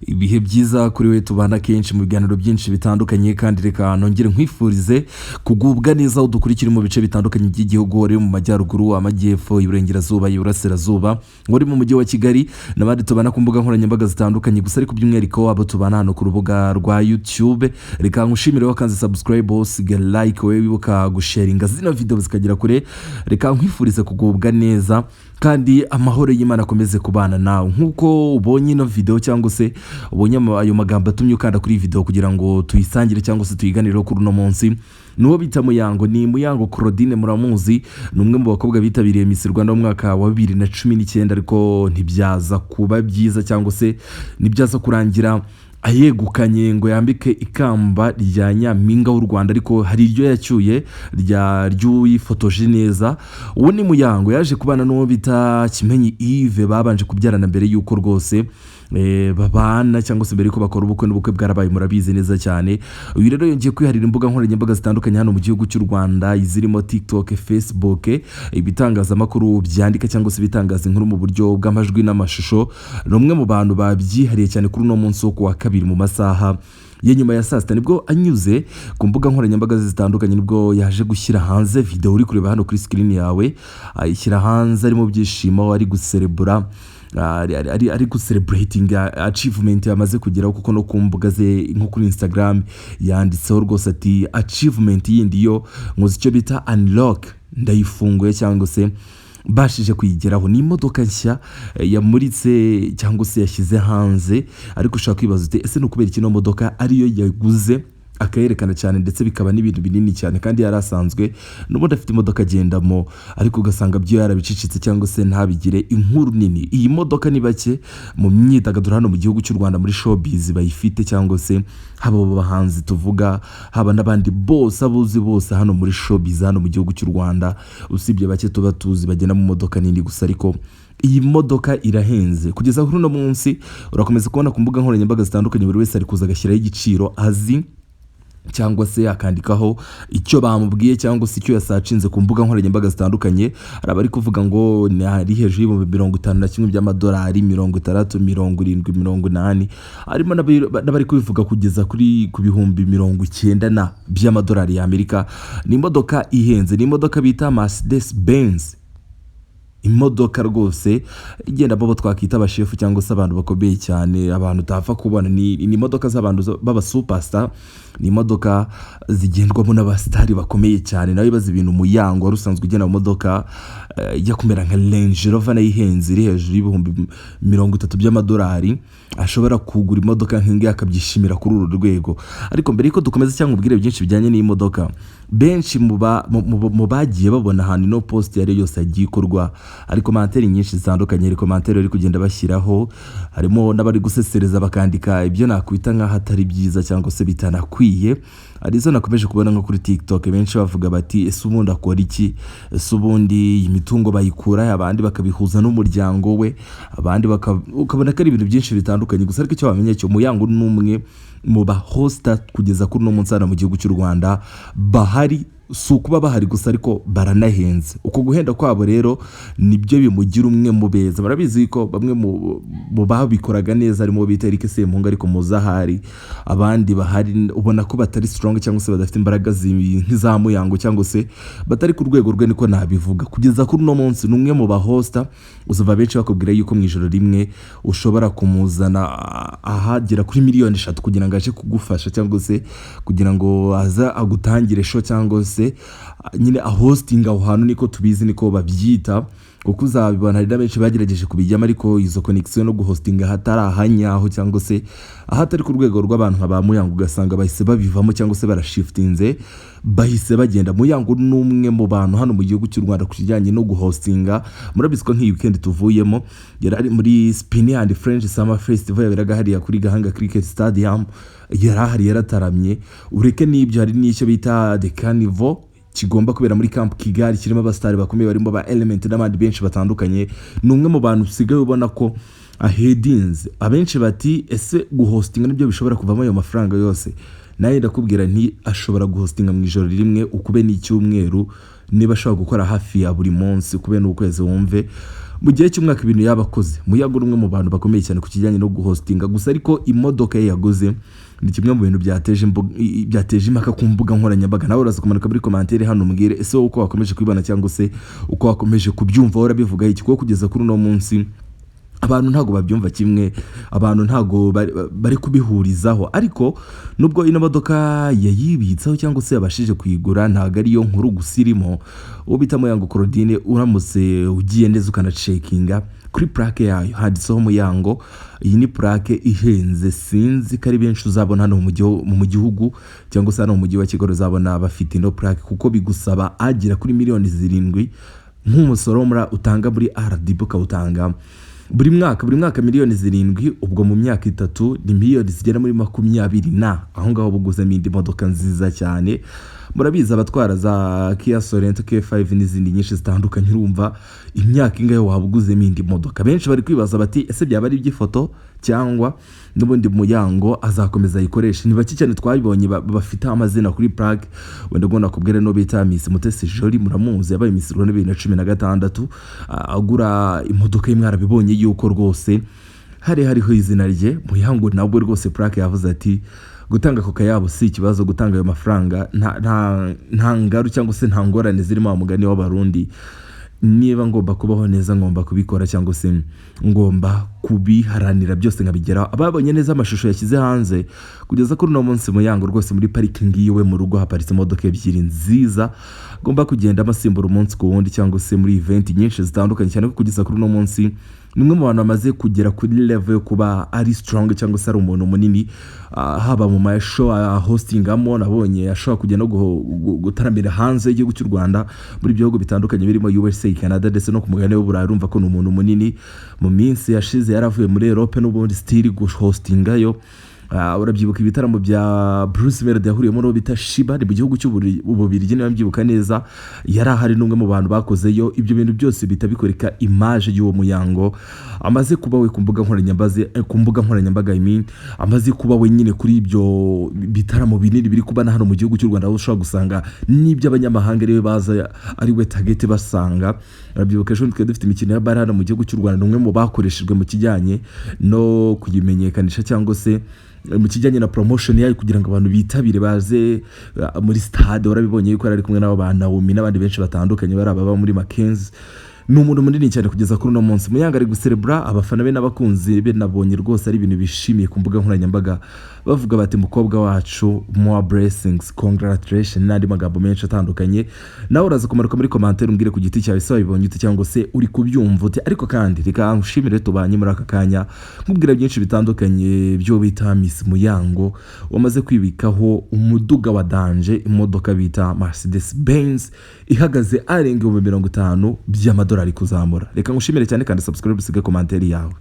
Ibihe byiza kuri we tubana kenshi mu biganiro byinshi bitandukanye, kandi reka nongere nkwifurize kugubwa neza aho dukurikira mu bice bitandukanye by'igihugu, uri mu majyaruguru, amajyepfo, iburengerazuba, iburasirazuba, uri mu mujyi wa Kigali n'abandi tubana ku mbuga nkoranyambaga zitandukanye. Gusa ariko by'umwihariko abo tubana hano ku rubuga rwa YouTube, reka nkushimire wakanze subscribe, usiga like, wowe wibuka gusharinga zino video zikagera kure. Reka nkwifurize kugubwa neza kandi amahoro y'Imana akomeze kubana nawe. Nk'uko ubonye ino video cyangwa se ubonye ayo magambo atumye ukanda kuri iyi video kugira ngo tuyisangire cyangwa se tuyiganireho kuri uno munsi, nuwo bita Muyango. Ni Muyango Claudine, muramuzi, ni umwe mu bakobwa bitabiriye Miss Rwanda mu mwaka wa 2019, ariko ntibyaza kuba byiza cyangwa se ntibyaza kurangira ayegukanye ngo yambike ikamba rya nyampinga w'u Rwanda, ariko hari iryo yacyuye rya ry'uwifotoje neza. Uwo ni Muyango, yaje kubana n'uwo bita Kimenyi Yves, babanje kubyarana mbere y'uko rwose babana cyangwa se mbere y'uko bakora ubukwe, n'ubukwe bwarabaye, murabizi neza cyane. Uyu rero yongeye kwiharira imbuga nkoranyambaga zitandukanye hano mu gihugu cy'u Rwanda, izirimo TikTok, Facebook, ibitangazamakuru byandika cyangwa se ibitangaza inkuru mu buryo bw'amajwi n'amashusho. Ni umwe mu bantu babyihariye cyane. Kuri uno munsi wo ku wa kabiri mu masaha ya nyuma ya saa sita, nibwo anyuze ku mbuga nkoranyambaga zitandukanye, nibwo yaje gushyira hanze video uri kureba hano kuri screen yawe. Ayishyira hanze ari mu byishimo, ari guserebura, ari gucelebrating achievement yamaze kugeraho, kuko no ku mbuga ze nko kuri Instagram yanditseho rwose ati: "Achievement yindi yo nkoze icyo bita unlock, ndayifunguye cyangwa se mbashije kuyigeraho." Ni imodoka nshya yamuritse cyangwa se yashyize hanze. Ariko ushobora kwibaza uti: "Ese ni ukubera iki ino modoka ariyo yaguze akayerekana cyane, ndetse bikaba n'ibintu binini cyane, kandi yari asanzwe n'ubundi afite imodoka agendamo, ariko ugasanga byo yarabicecetse cyangwa se ntabigire inkuru nini?" Iyi modoka ni bake mu myidagaduro hano mu gihugu cy'u Rwanda, muri showbiz, bayifite, cyangwa se haba abo bahanzi tuvuga, haba n'abandi bose abuzi bose hano muri showbiz hano mu gihugu cy'u Rwanda, usibye bake tuba tuzi bagenda mu modoka nini gusa. Ariko iyi modoka irahenze. Kugeza kuri uno munsi urakomeza kubona ku mbuga nkoranyambaga zitandukanye buri wese ari kuza agashyiraho igiciro azi cyangwa se akandikaho icyo bamubwiye cyangwa se icyo yasacinze ku mbuga nkoranyambaga zitandukanye. Hari abari kuvuga ngo ni ari hejuru y'51,000 by'amadolari, 60, 70, 80, harimo n'abari kubivuga kugeza ku 90,000 na by'amadolari y'Amerika. Ni imodoka ihenze, ni imodoka bita Mercedes Benz, imodoka rwose igenda abo twakwita abashefu cyangwa se abantu bakomeye cyane, abantu utapfa kubona. Ni imodoka z'abantu b'abasuperstar, ni imodoka zigendwamo n'abasitari bakomeye cyane. Nawe ibaze ibintu Muyango wari usanzwe ugenda mu modoka ijya kumera nka Range Rover, nayo ihenze, iri hejuru y'30,000 by'amadolari, ashobora kugura imodoka nk'ingiyi akabyishimira kuri uru rwego. Ariko mbere y'uko dukomeza cyangwa ubwire byinshi bijyanye n'iyi modoka, benshi mu bagiye babona ahantu ino post iyo ari yo yose yagiye ikorwa, hari commentaire nyinshi zitandukanye, hari commentaire bari kugenda bashyiraho, harimo n'abari gusesereza bakandika ibyo nakwita nk'aho atari byiza cyangwa se bitanakwiye. Hari izo nakomeje kubona nko kuri TikTok, benshi bavuga bati: "Ese ubundi akora iki? Ese ubundi iyi mitungo bayikura he?" Abandi bakabihuza n'umuryango we, abandi ukabona ko ari ibintu byinshi bitandukanye. Gusa ariko icyo wamenya cyo, Muyango ni umwe mu bahosta kugeza kuri uno munsi hano mu gihugu cy'u Rwanda bahari. Si ukuba bahari gusa, ariko baranahenze. Uko guhenda kwabo rero nibyo bimugira umwe mu beza. Barabizi ko bamwe mu babikoraga neza harimo bita Eric Semuhungu, ariko muzi ahari abandi bahari ubona ko batari strong cyangwa se badafite imbaraga nk'iza Muyango cyangwa se batari ku rwego rwe, niko nabivuga. Kugeza kuri uno munsi ni umwe mu bahosta uzumva benshi bakubwira yuko mu ijoro rimwe ushobora kumuzana ahagera kuri miliyoni 3 kugira ngo aje kugufasha cyangwa se kugira ngo aze agutangire show cyangwa se nyine ahostinga aho hantu, niko tubizi, niko babyita, kuko uzabibona hari na benshi bagerageje kubijyamo, ariko izo connection no guhostinga ahatari ahanyaho cyangwa se ahatari ku rwego rw'abantu nka ba Muyango, ugasanga bahise babivamo cyangwa se barashifitinze, bahise bagenda. Muyango ni umwe mu bantu hano mu gihugu cy'u Rwanda ku kijyanye no guhostinga. Murabizi ko nk'iyi weekend tuvuyemo yari ari muri Spiny and French Summer Festival yaberaga hariya kuri Gahanga Cricket Stadium, yari ahari, yarataramye. Ureke n'ibyo, hari n'icyo bita The Carnival kigomba kubera muri Camp Kigali, kirimo abasitari bakomeye barimo ba Element n'abandi benshi batandukanye. Ni umwe mu bantu usigaye ubona ko ahedinze. Abenshi bati: "Ese guhostinga nibyo bishobora kuvamo ayo mafaranga yose?" Nawe ndakubwira nti ashobora guhostinga mu ijoro rimwe ukube n'icyumweru, niba ashobora gukora hafi ya buri munsi ukube n'ukwezi, wumve. Mu gihe cy'umwaka ibintu yaba akoze, Muyango ni umwe mu bantu bakomeye cyane ku kijyanye no guhostinga. Gusa ariko imodoka ye yaguze ni kimwe mu bintu byateje impaka ku mbuga nkoranyambaga. Nawe uraza kumanuka muri commentaire hano umbwire, ese wowe uko wakomeje kubibona cyangwa se uko wakomeje kubyumva, wowe urabivuga iki? Kuko kugeza kuri uno munsi abantu ntabwo babyumva kimwe, abantu ntabwo bari kubihurizaho. Ariko nubwo ino modoka yayibitseho cyangwa se yabashije kuyigura, ntabwo ariyo nkuru gusa irimo. Uwo bita Muyango Claudine, uramutse ugiye neza ukanacekinga kuri plaque yayo, handitseho Muyango. Iyi ni plaque ihenze, sinzi ko ari benshi uzabona hano mu gihugu cyangwa se hano mu mujyi wa Kigali uzabona bafite ino plaque, kuko bigusaba agera kuri miliyoni 7 nk'umusoro utanga muri RDB, ukawutanga buri mwaka, buri mwaka miliyoni 7. Ubwo mu myaka 3 ni miliyoni zigera muri 20 na aho ngaho buguzemo indi modoka nziza cyane. Murabizi abatwara za Kia Sorento, K5 n'izindi nyinshi zitandukanye. Urumva imyaka ingahe waba uguzemo indi modoka? Benshi bari kwibaza bati: "Ese byaba ari iby'ifoto cyangwa n'ubundi Muyango azakomeza ayikoreshe?" Ni bake cyane twabibonye bafite amazina kuri plaque. Wenda ubwo nakubwira no bita Miss Mutesi Jolly, muramuzi, yabaye Miss Rwanda 2016, agura imodoka ye, mwarabibonye yuko rwose hari hariho izina rye. Muyango nabwo rwose plaque, yavuze ati: "Gutanga ako kayabo si ikibazo, gutanga ayo mafaranga nta ngaru cyangwa se nta ngorane zirimo." Wa mugani w'Abarundi, niba ngomba kubaho neza ngomba kubikora cyangwa se ngomba kubiharanira byose nkabigeraho. Ababonye neza amashusho yashyize hanze, kugeza kuri uno munsi Muyango rwose muri parikingi yiwe mu rugo haparitse imodoka ebyiri nziza agomba kugenda asimbura umunsi ku wundi cyangwa se muri event nyinshi zitandukanye, cyane ko kugeza kuri uno munsi ni umwe mu bantu bamaze kugera kuri level yo kuba ari strong cyangwa se ari umuntu munini, haba mu mashow hostingamo. Nabonye ashobora kujya no gutaramira hanze y'igihugu cy'u Rwanda, muri bihugu bitandukanye birimo USA, Canada ndetse no ku mugabane w'Uburayi. Urumva ko ni umuntu munini. Mu minsi yashize yaravuye muri Europe n'ubundi still guhostingayo. Urabyibuka ibitaramo bya Bruce Melody yahuriyemo n'uwo bita Sheebah, ni mu gihugu cy'Ububirigi niba mbyibuka neza, yari ahari, n'umwe mu bantu bakozeyo. Ibyo bintu byose bihita bikwereka image y'uwo Muyango amaze kuba we ku mbuga nkoranyambaga, ku mbuga nkoranyambaga, I mean, amaze kuba we nyine kuri ibyo bitaramo binini biri kuba na hano mu gihugu cy'u Rwanda, aho ushobora gusanga n'iby'abanyamahanga ariwe baza, ari we target basanga. Urabyibuka ejo twari dufite imikino ya BAL hano mu gihugu cy'u Rwanda, ni umwe mu bakoreshejwe mu kijyanye no kuyimenyekanisha cyangwa se mu kijyanye na promotion yayo, kugira ngo abantu bitabire baze muri stade. Warabibonye yuko yari ari kumwe n'abo ba Naomi n'abandi benshi batandukanye bari ababa muri Mackenzie. Ni umuntu munini cyane kugeza kuri uno munsi. Muyango ari guserebura abafana be n'abakunzi be, nabonye rwose ari ibintu bishimiye ku mbuga nkoranyambaga, bavuga bati: "Mukobwa wacu, more blessings, congratulations" n'andi magambo menshi atandukanye. Nawe uraza kumanuka muri commentaire umbwire ku giti cyawe, se wabibonye ute cyangwa se uri kubyumva ute? Ariko kandi reka nshimire tubanye muri aka kanya, nkubwira byinshi bitandukanye byo bita Miss Muyango wamaze kwibikaho umuduga wa danger, imodoka bita Mercedes Benz ihagaze arenga 50,000 by'amadolari kuzamura. Reka ngushimire cyane kandi subscribe, usige commentaire yawe.